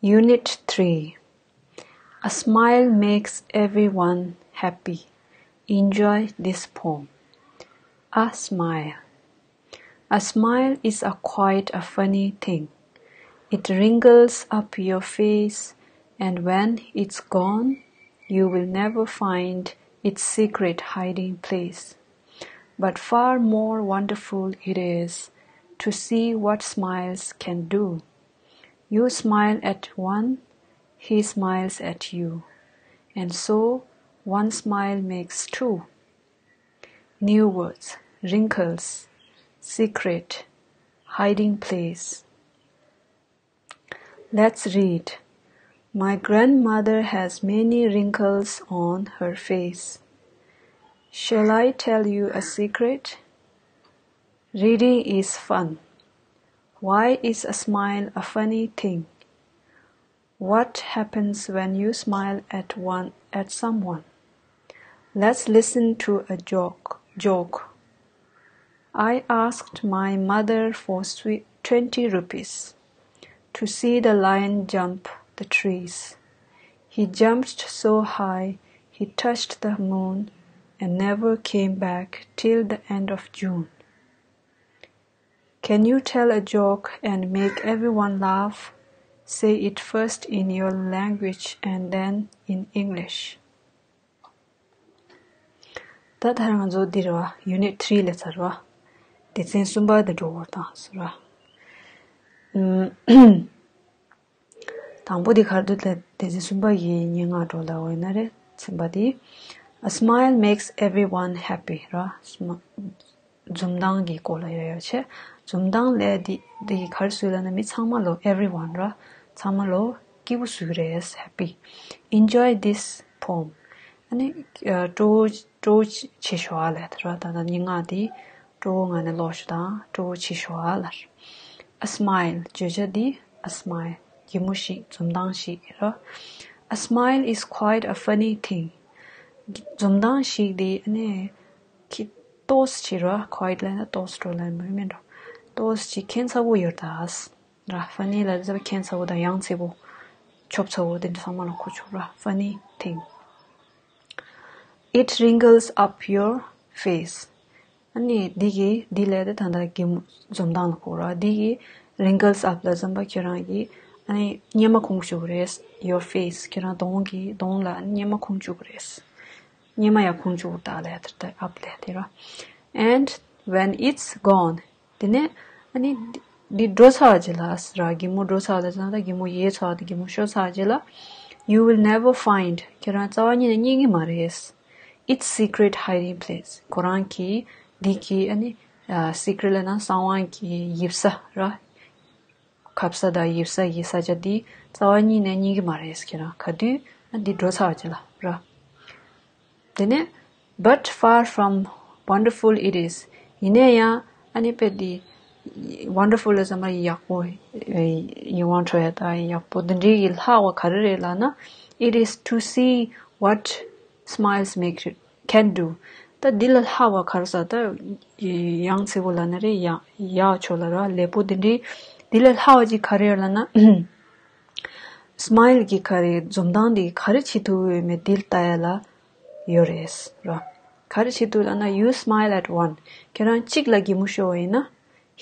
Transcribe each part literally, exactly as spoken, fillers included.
Unit three. A smile makes everyone happy. Enjoy this poem. A smile. A smile is a quite a funny thing. It wrinkles up your face, and when it's gone, you will never find its secret hiding place. But far more wonderful it is to see what smiles can do. You smile at one, he smiles at you. And so, one smile makes two. New words: wrinkles, secret, hiding place. Let's read. My grandmother has many wrinkles on her face. Shall I tell you a secret? Reading is fun. Why is a smile a funny thing? What happens when you smile at one at someone? Let's listen to a joke. Joke. I asked my mother for swe- twenty rupees to see the lion jump the trees. He jumped so high, he touched the moon and never came back till the end of June. Can you tell a joke and make everyone laugh? Say it first in your language and then in English. ད་ད་རང་ཚོ་འདི་རེད་བ། Unit three ལས་ཚར་བ། སྡེ་ཚན་གསུམ་པ་དེ་འགྲོ་བར་དང་ཟེར་བ། ཨུམ། དང་པོ་དེ་ག་རེ་འདུག་ལ། སྡེ་ཚན་གསུམ་པ་ཡི་སྙན་ངག་འགྲོ་ལ་འོ་ཡིན་ན་རེད། ཚན་པ་དེ། A smile makes everyone happy ར། སྨ- འཛུམ་མདངས་ཀྱི་སྐོར་ལ་ཡོད་ཡོད་བྱས། འཛུམ་མདངས་ལས་འདི་འདི་ག་རེ་བཟོས་ལབ་ན། མི་ཚང་མ་ལོ། everyone ར། ཚང་མ་ལོ་སྐྱིད་པོ་བཟོས་རེད། Happy. Enjoy this poem. ཨ་ནི་སྤྲོ་བོ་སྤྲོ་བོ་བྱེད་ཤོག་ཨ་ལས་ར། ད་ལྟ་སྙན་ངག་འདི་སྤྲོ་བོ་ངང་ནས་ཀློག་ཤོག་དང་། སྤྲོ་བོ་བྱེད་ཤོག་ཨ་ལར། A smile. བརྗོད་བྱ་འདི་a smile. གད་མོ་ཞིག་འཛུམ་མདངས་ཤིག་ར། A smile is quite a funny thing. འཛུམ་མདངས་ཤིག་འདི་ཨ་ནི་ཁྱི་ཏོག་ཙམ་ར། quite ལབ་ན་ཏོག་ཙམ་འགྲོ་ལབ་མོ་མིན་འགྲོ། ཏོག་ཙམ་ཁྱད་མཚར་པོ་ཡོད་ད་ར། Funny ལབ་ཙམ་ཁྱད་མཚར་པོ་དང་ཡང་མཚར་པོ། ཆོབ་ཚ་བོ་དེ་འདྲ་ཚང་མ་ལ་གོ་ཆོག་ར། Funny thing. It wrinkles up your face. ཨ་ནི་འདི་གི་འདི་ལས་དེ་ད་ལྟ་གི་འཛུམ་མདངས་ལ་གོ་ར། འདི་གི་wrinkles up ལ་འཛུམ་པ་ཁྱེད་རང་གི་ཨ་ནི་གཉེར་མ་ཁུང་བཅུག་རེད། Your face. ཁྱེད་རང་གདོང་གི་གདོང་ལ་གཉེར་མ་ཁུང་བཅུག་རེད། གཉེར་མ་ཡ་ཁུང་བཅུག་ད་ལས་དེ་ད་up ལས་དེ་ར། And when it's gone. དེ་ནས་ཨ་ནི་འདི་འགྲོ་ཚར་རྗེས་ལ་ཟེར་ར། གད་མོ་འགྲོ་ཚར་ལ་ཙང་ད་གད་མོ་ཡལ་ཚར། དེ་གད་མོ་ཤོར་ཚར་རྗེས་ལ། You will never find. ཁྱེད་རང་རྩ་བ་ཉིད་ནས་རྙེད་ཀྱི་མ་རེད། Its secret hiding place. ཁོ་རང་གི་འདི་གི་ཨ་ནི་ཨ་secret ལབ་ན་གསང་བ་གི་ཡིབ་ས་ར། ཁབ་ས་དང་ཡིབ་ས་གི་ས་ཆ་འདི་རྩ་བ་ཉིད་ནས་རྙེད་ཀྱི་མ་རེད། ཁྱེད་རང་ག་དུས་ཨ་འདི་འགྲོ་ཚར་རྗེས་ལ་ར། དེ་ནས། But far from wonderful it is. ཡིན་ན་ཡང་ཨ་ནི་དཔེ་འདི་wonderful ལ་ཙམ་པ་ཡག་པོ། ཡིད་དབང་འཕྲོག་ཡ་དང་ཡག་པོ་འདི་འདྲའི་ཡི་ལྷག་པ་ག་རེ་རེད་ལབ་ན། It is to see what smiles make can do. ད་འདི་ལ་ལྷག་པ་ག་རེ་ཟེར། ད་ཡང་མཚར་པོ་ལབ་ན་རེད། ཡག་ཡག་ཆོག་ལ་ར། ལེགས་པོ་འདི་འདྲའི་འདི་ལ་ལྷག་པ་ཅིག་ག་རེ་ཡོད་ལབ་ན། Smile གི་ག་རེ་འཛུམ་མདངས་འདི་ག་རེ་བྱེད་ཐུབ་ཡོད་མེད་འདི་ལ་ལྟ་ཡ་ལ་ཡོད་རེད་ར། ག་རེ་བྱེད་ཐུབ་ལབ་ན། You smile at one. ཁྱེད་རང་གཅིག་ལ་གད་མོ་ཤོར་བ་ཡིན་ན།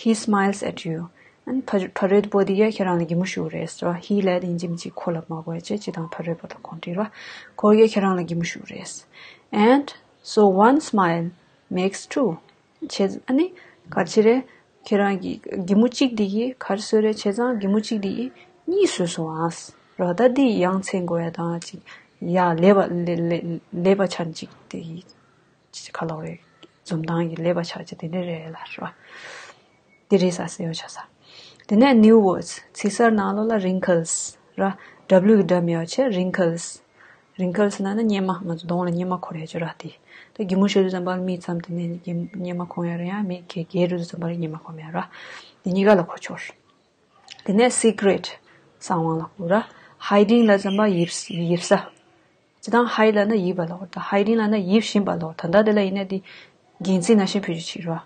He smiles at you. ཨ་ནི་ཕ་ཕ་རོལ་པོ་དེ་ཡ་ཁྱེད་རང་ལ་གད་མོ་ཤོར་རེད་ར། He ལབ་ཡིན་གཅིག་མིན་གཅིག་ཁོ་ལ་མ་གོ་ཡ་བྱས། སྤྱི་དང་ཕ་རོལ་པོ་དང་ཁོང་ཁྲིད་ར། ཁོ་ཡ་ཁྱེད་རང་ལ་གད་མོ་ཤོར་རེད། And so one smile makes two. བྱས་ཨ་ནི་ག་ཅི་རེད། ཁྱེད་རང་གི་གད་མོ་གཅིག་འདི་གིས་ག་རེ་བཟོས་རེད། བྱས་ཙང་གད་མོ་གཅིག་འདི་གིས་གཉིས་བཟོས་སོང་ཨ་ཟེར་ར། ད་འདི་ཡང་མཚར་དགོས་ཡ་དང་ཅིག་ཡ་ལེགས་པ་ལེ་ལེ་ལེགས་པ་ཆགས་ཅིག་དེ་གི་ཅི་ག་ལབ་རེད། འཛུམ་མདངས་ཀྱི་ལེགས་པ་ཆགས་ཅིག་དེ་འདྲ་རེད་ལ་ར། དེ་རེད་ས་ཟེར་ཡོད་ཆ་ས། དེ་ནས་new words། ཚིག་གསར་ནང་ལོགས་ལ་wrinkles ར། W གི་སྒྲ་མེད་པ་བྱས། Wrinkles. Wrinkles ལབ་ན་གཉེར་མ། ང་ཚོ་གདོང་ལ་གཉེར་མ་འཁོར་ཡ་ཅིག་ར་དེ། ད་གད་མོ་ཤོར་དུས་ཙམ་པ་ལ་མིག་བཙུམ། དེ་ནས་གཉེར་མ་འཁོར་ཡ་རེད། ཡང་མིག་གིས་བརྒྱབ་དུས་ཙམ་པ་ལ་གཉེར་མ་འཁོར་ཡ་ར། དེ་གཉིས་ཀ་ལ་གོ་ཆོག་དེ་ནས་secret། གསང་བ་ལ་གོ་ར། Hiding ལབ་ཙམ་པ་ཡིབ་ཡིབ་ས། སྤྱིར་བཏང་hide ལབ་ན་ཡིབ་པ་ལ་གོ། ད་hiding ལབ་ན་ཡིབ་བཞིན་པ་ལ་གོ། ད་ལྟ་དེ་ལ་ཡིན་ན་དེ་འགན་འཛིན་ནང་བཞིན་བེད་སྤྱོད་བྱེད་ར།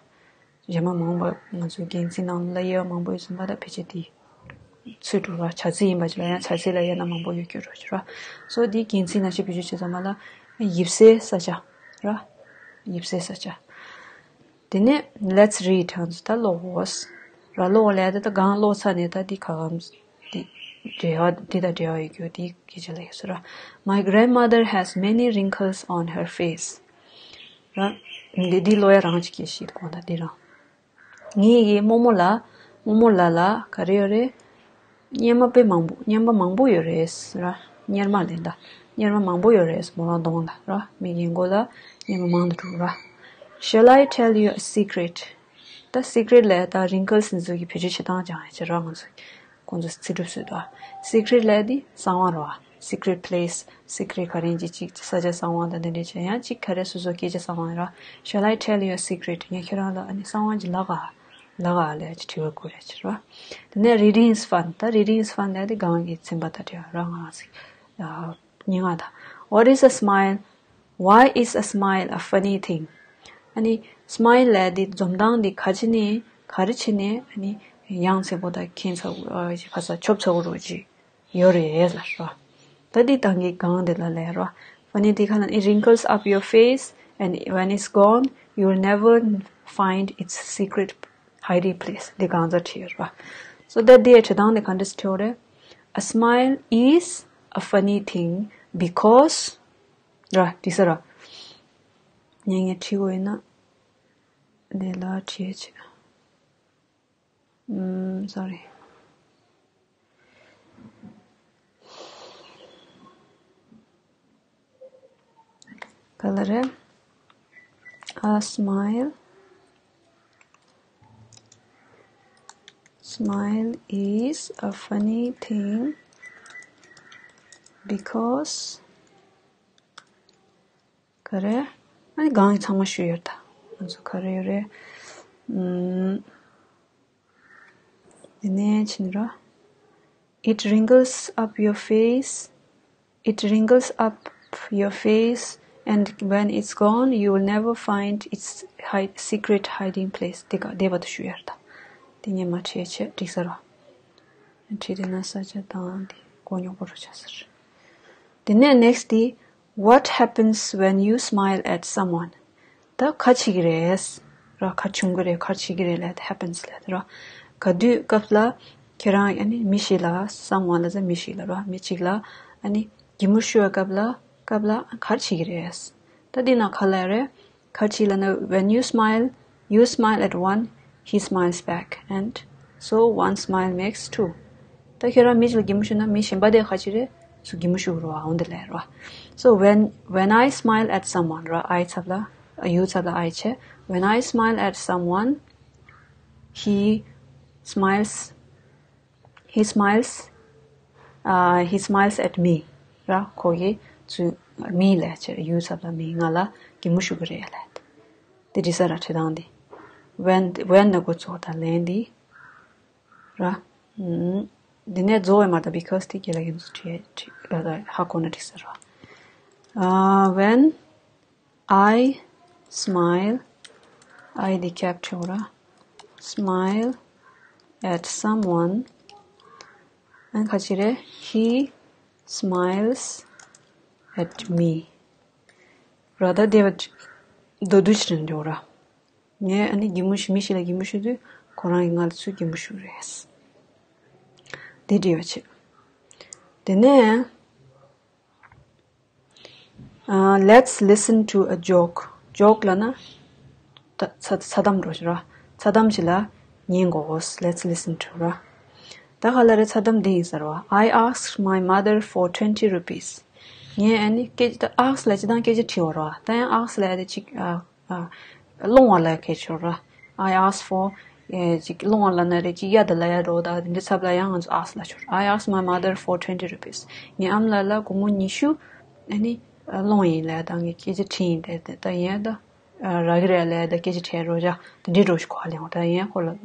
རྗེས་མ་མང་པོ་ང་ཚོའི་འགན་འཛིན་ནང་ལ་དབྱེ་བ་མང་པོ་ཡོད་ཙམ་པ། ད་ཕལ་ཆེར་དེ་ ཚུད་འགྲོ་ར། བྱ་ཚིག་ཡིན་པ་ཅིག་ལ་ཡང་བྱ་ཚིག་ལ་དབྱེ་ན་མང་པོ་ཡོད་རྒྱུ་ར་ཅིག་ར། སོ་འདི་རྒྱན་ཚིག་ནང་བཞིན་བེད་སྤྱོད་བྱེད་ཙམ་པ་ལ་ཡིབ་སའི་ས་ཆ་ར། ཡིབ་སའི་ས་ཆ། དེ་ནས་let's read ཧང་ཚོ་ད་ཀློག་འོས། ར་ཀློག་ལས་ད་ད་གང་ཀློག་ཚར་ནས་ད་འདི་ག་གམ་འདི་འབྲེལ་བ་འདི་དང་འབྲེལ་བ་ཡོད་རྒྱུ་འདི་སྐད་ཆ་ལ་ཡོད་ས་ར། My grandmother has many wrinkles on her face. ར། འདི་འདི་ཀློག་ཡ་རང་ཅིག་སྐད་ཤེས་དགོངས་དག་འདི་རང་། ངེད་ཀྱི་རྨོ་མོ་ལ། རྨོ་མོ་ལ་ལ་ག་རེ་ཡོད་རེད། གཉེར་མ་དཔེ་མང་པོ་གཉེར་མ་མང་པོ་ཡོད་རེད་ར། གཉེར་མ་ལེན་ད། གཉེར་མ་མང་པོ་ཡོད་རེད་མོ་རང་གདོང་ལ་ར། མི་རྒན་གོག་ལ་གཉེར་མ་མང་དུ་འགྲོ་ར། Shall I tell you a secret? ད་secret ལས་ད་wrinkles འདི་ཚོ་གི་བེད་སྤྱོད་བྱེད་སྟངས་སྦྱང་ཡ་བྱེད་ར་ང་ཚོ། ཁོང་ཚོ་ཚིག་གྲུབ་བཟོས་འདུག secret ལས་འདི་གསང་བ་རེད་བ། Secret place, secret ག་རེ་ཡིན་གཅིག་གཅིག་ས་ཆ་གསང་བ་དང་དེ་འདྲ་བྱས་ཡང་གཅིག་ག་རེ་སོ་སོ་སྐད་ཆ་གསང་བ་ར། Shall I tell you a secret? ངས་ཁྱེད་རང་ལ་ཨ་ནི་གསང་བ་ཅིག་ལབ་ག་ལབ་ག་ལབ་ཅིག་དྲི་བ་བཀོད་རེད་ཅེས་ར། དེ་ནས་reading is fun. ད་reading is fun ལས་འདི་གང་གི་ཚན་པ་ད་དྲི་བ་ར་ང་ཚིག་སྙན་ངག་ད། What is a smile? Why is a smile a funny thing? ཨ་ནི་smile ལས་འདི་འཛུམ་མདངས་འདི་ག་ཅི་ནས་ག་རེ་བྱས་ནས་ཨ་ནི་ཡང་ཚེ་པོ་ད་ཁྱེད་ཚ་ཁ་ས་ཆོབ་ཚ་བོ་རོ་ཅི་ཡོད་རེད་ལ་རོ། ད་འདི་དང་གི་གང་འདི་ལ་ལས་རོ། Funny འདི་ག་ན་it wrinkles up your face and when it's gone you'll never find its secret hiding place འདི་གང་ཚ་ཁྲིད་རོ། So that འདི་ཡ་ཁྲི་དང་འདི་ག་འདྲ་ཁྲིད་རེད། A smile is a funny thing because ར་དེ་ས་ར། ངས་ངས་བྲིས་དགོས་ཡིན་ན། འདི་ལ་བྲིས་བྱས། ཨམ། སོ་རི། ག་ལ་རེད། A smile. Smile is a funny thing because ག་རེ། ཨ་ནི་གང་ཚང་མ་ཞུས་ཡོད་ད། ང་ཚོ་ག་རེ་ཡོད་རེད། ཨམ། དེ་ནས་ཕྱིན་རོ། It wrinkles up your face. It wrinkles up your face and when it's gone you will never find its hide, secret hiding place. དེ་ག་དེ་བ་དུ་ཞུ་ཡར་ད། དེ་ཉེ་མ་ཁྲེ་ཆེ་འགྲིག་ས་རོ། ཁྲེ་དེ་ན་ས་ཆ་དང་དེ་གོ་ཉོག་པོ་རུ་ཆ་ཟེར། དེ་ནས་next དེ། What happens when you smile at someone? ད་ཁ་ཆེ་གི་རེད། ར་ཁ་ཆུང་གི་རེད་ཁ་ཆེ་གི་རེད་ལས་happens ལས་ར། ག་དུས་སྐབས་ལ་ཁྱེད་རང་ཨ་ནི་མི་ཞིག་ལ་someone ལ་ཟ་མི་ཞིག་ལ་ར་མི་གཅིག་ལ་ཨ་ནི་གད་མོ་ཤོར་བའི་སྐབས་ལ་སྐབས་ལ་ག་རེ་བྱེད་ཀྱི་རེད། ད་འདི་ན་ག་ལ་རེད། ག་རེ་བྱེད་ལ་ན་when you smile, you smile at one, he smiles back and so one smile makes two. ད་ཁྱེད་རང་མི་གཅིག་ལ་གད་མོ་ཤོར་ན་མི་གཞན་པ་དེ་ག་རེ་བྱེད་རེད། སུ་གད་མོ་ཤོར་རོ་འོན་ཏེ་ལས་རོ། So when when I smile at someone ར་I ཚབ་ལ་you ཚབ་ལ་I བྱེད། When I smile at someone, he smiles, he smiles, uh, he smiles at me. ར་ཁོ་གིས་ཚུ་me ལ་བྱེད་you ཚབ་ལ་me ང་ལ་གད་མོ་ཤོར་གི་རེད་ལ། དེ་འདྲི་ས་ར་ཁྲི་དང་དེ། When when ན་འགོ་ཚུགས་དང་ལན་དེ། ར། ཨུམ། འདི་ནས་རྫོགས་པའི་མ་དང་because དེ་རྒྱལ་ལ་ཡིན་ཚུལ་བྲིས་བྲིས་ལ་ཧ་གོ་ན་འགྲིག་ས་ར། Uh, when I smile, I འདི་cap བྲིས་ར། Smile at someone. ཨན་ཁ་ཅི་རེད། He smiles at me. ར་ད་དེ་བ་མདོར་བསྡུས་ཅིག་འགྲོ་ར། ངས་ཨ་ནི་གད་མོ་ཤོར་མི་ཞིག་ལ་གད་མོ་ཤོར་དུས་ཁོ་རང་གིས་ང་ལ་ཚུར་གད་མོ་ཤོར་རེད། དེ་འདྲི་བ་བྱེད། དེ་ནས། Uh, let's listen to a joke. Joke ལབ་ན། ད་ཚ་ཚ་གཏམ་རོ་ཞིག་ར། ཚ་གཏམ་ཞིག་ལ་ཉན་དགོས། Let's listen to ར། ད་ག་ལ་རེ་ཚ་གཏམ་འདི་ཡིན་ཟེར་བ། I asked my mother for twenty rupees. ངས་ཨ་ནི་སྐད་ད་ask ལ་ཅི་དང་སྐད་ཆ་དྲི་བ་ར། ད་ཡང་ask ལ་དེ་ཅིག་ཨ། ཨ། སློང་བ་ལ་ཁེ་ཆོར་ར། I ask for ཨེ་ཅིག་སློང་བ་ལ་ན་རེ་ཅིག་ཡ་ད་ལ་ཡ་རོ་ད་འདི་ཚབ་ལ་ཡང་ང་ཚོ་ask ལ་ཆོར། I asked my mother for twenty rupees. ངའི་ཨམ་ལ་ལ་སྒོར་མོ་ཉི་ཤུ་ཨ་ནི་སློང་ཡིན་ལ་ད་ངས་སྐད་ཆ་དྲིས་ཡིན་ད་ད་ཡིན་ད་ར་གི་རེད་ལ་ད་སྐད་ཆ་དྲིས་རོ་ཇ་ད་འདི་འགྲོ་ཞིག་གོ་ཧ་ལེང་བ་ད་ཡིན་ཁོ་ལ་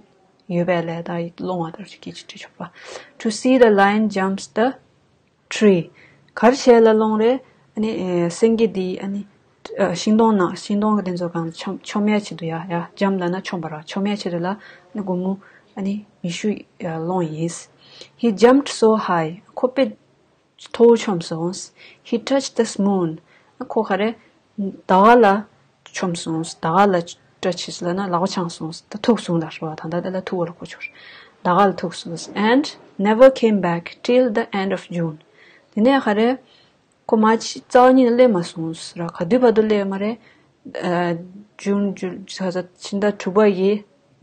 ཡོད་པས་ལ་ད་སློང་བ་ད་རུ་ཅིག་སྐད་ཆ་དྲིས་ཆོག་པ། To see the lion jumps the tree. ག་རེ་བྱས་ལ་སློང་རེད། ཨ་ནི་ཨེ་སེང་གེ་འདི་ཨ་ནི་ཨ་ཤིང་སྡོང་ནང་ཤིང་སྡོང་གི་དེ་ཚོ་གང་མཆོང་མཆོང་ཡ་ཆེད་དུ་ཡ་ཡ་འཇམ་ལ་ན་མཆོང་པ་ར་མཆོང་ཡ་ཆེད་དུ་ལ་ཨ་ནི་སྒོར་མོ་ཨ་ནི་ཉི་ཤུ་ཡ་སློང་ཡིན། He jumped so high. ཁོ་དཔེ་མཐོ་བོ་མཆོངས་སོང་། He touched the moon. ཁོ་ག་རེ། ཟླ་བ་ལ་མཆོངས་སོང་། ཟླ་བ་ལ་touch བྱས་ལབ་ན་ལག་པ་འཆང་སོང་། ད་ཐུག་སོང་ལབ་རེད་བ། ད་ལྟ་དེ་ལ་ཐུག་པ་ལ་གོ་ཆོག་ཟླ་བ་ལ་ཐུག་སོང་། And never came back till the end of June. དེ་ནས་ག་རེ། ཁོ་མ་ཕྱི་རྩ་བ་ཉིད་ནས་སླེབས་མ་སོང་ར། ག་དུས་བར་དུ་སླེབས་མ་རེད། ཨ། ཇུན་ཇུ་ས་ས་ཕྱི་ཟླ་དྲུག་པ་ཡི་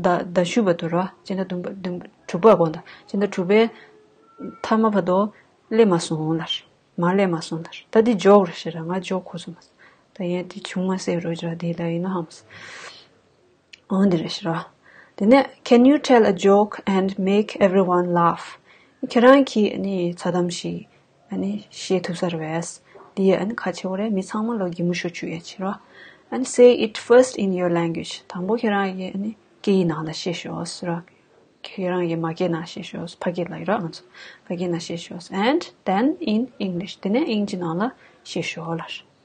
ཟླ་ཟླ་བཞི་བར་དུ་ར། ཕྱི་ཟླ་བདུན་པ་བདུན་པ་དྲུག་པ་དགོངས་དག་ཕྱི་ཟླ་དྲུག་པའི་མཐའ་མ་བར་དུ་སླེབས་མ་སོང་ལབ། མ་སླེབས་མ་སོང་ལབ། ད་འདི་ཇོག་རེད་ཤག་ར། ང་ཇོག་གོ་སོང་མ་སོང་། ད་ཡན་དེ་བྱུང་མ་སྲིད་རོ་ཇ་དེ་ལ་ཡིན་ན་ཧམ་སོང་། འོ་འདི་རེད་ཤག་ར། དེ་ནས། Can you tell a joke and make everyone laugh? ཁྱེད་རང་གིས་ནི་ཚ་གཏམ་ཞིག་ཨ་ནི་བཤད་ཐུབ་ས་རེད་པས། འདི་ཨ་ནི་ག་ཆེ་བོ་རེད། མི་ཚང་མ་ལོ་གི་མུ་ཤོ་ཆུ་ཡ་ཆེ་ར། And say it first in your language. དང་པོ་ཁྱེད་རང་གི་ཨ་ནི་སྐད་ཡིག་ནང་ལ་བཤད་ཤོག་ཟེར་ར། ཁྱེད་རང་གི་མ་སྐད་ནང་བཤད་ཤོག་ཕ་སྐད་ལ་ཡོད་ར་ང་ཚོ། ཕ་སྐད་ནང་བཤད་ཤོག And then in English. དེ་ནས་དབྱིན་ཇི་ནང་ལ་བཤད་ཤོག་ལབ།